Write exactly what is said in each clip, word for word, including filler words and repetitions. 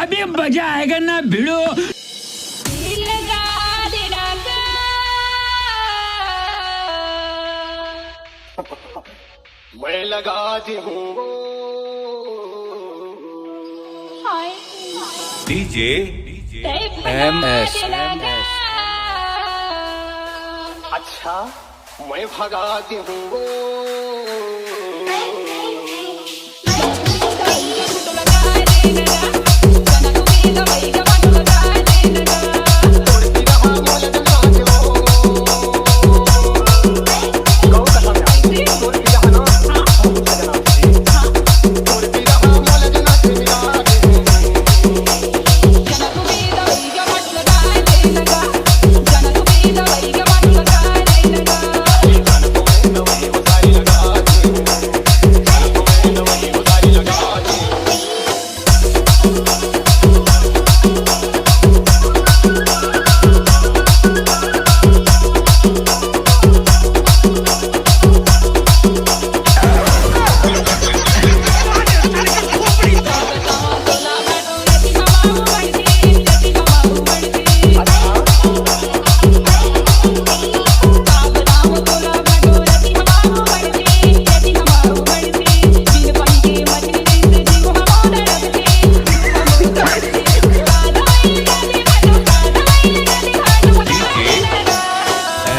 अभी मजा आएगा ना भिड़ो। मैं लगा दी हूँ। DJ M S. अच्छा, मैं भगा दी हूँ।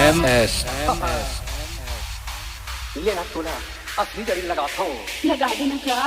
M S. ये ना तोला असली जड़ी लगाथों। लगा देना क्या?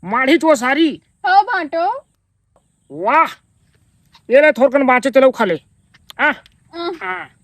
माढ़ी चुआ सारी। हो भांटो। वाह, ये ले थोरकन बाँचे, तेला खा ले। आ? आ। आ।